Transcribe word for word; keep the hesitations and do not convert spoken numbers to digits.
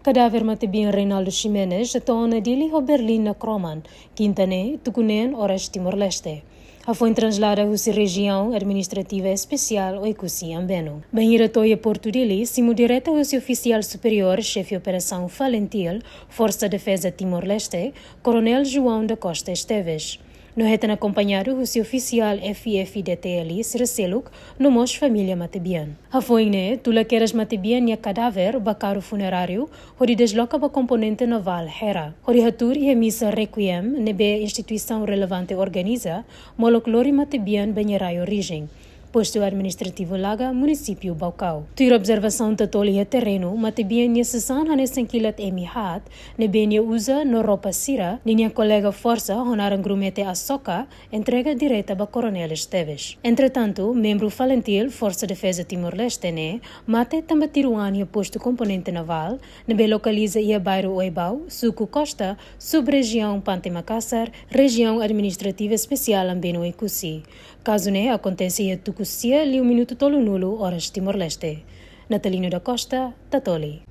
Kadáver matebian Reinaldo Ximenes to'o ona Dili ho Berlim na kroman, kinta ne'e, tuku neen oras Timor-Leste. Hafoin traslada husi Rejiaun Administrativa Espesiál Oekusi Ambeno. Bainhira to'o iha Portu Dili, simu direta husi ofisiál superiór, xefe operasaun FALINTIL, Forsa Defeza Timor-Leste, Koronél João da Costa Esteves. No hetan akompañadu husi ofisiál F-FDTL sira seluk, no mós família matebian. Hafoin ne'e, tula kedas matebian nia kadáver ba karru funeráriu, hodi desloka ba komponente navál Hera. Hodi hatuur iha misa requiem ne'ebé instituisaun relevante organiza, molok lori matebian ba nia rai orijen, Postu Administrativu Laga, Munisípiu Baucau. Tuir observasaun Tatoli iha terrenu, matebian nia sasán hanesan kilat emi haat, ne'ebé nia uza no roupa sira, ninia kolega forsa ho naran grumete Asoka, entrega direta ba Koronél Esteves. Entretantu, membru FALINTIL, Forsa Defeza Timor-Leste ne'e, mate tanba tiru an iha postu komponente navál, ne'ebé lokaliza iha bairru Oebau, suku Costa, sub-rejiaun Pante Makasar, Rejiaun Administrativa Espesiál Ambeno Oekusi. Kazu ne'e akontese iha tuku sia liu minutu tolunulu oras Timor-Leste. Natalino da Costa, Tatoli.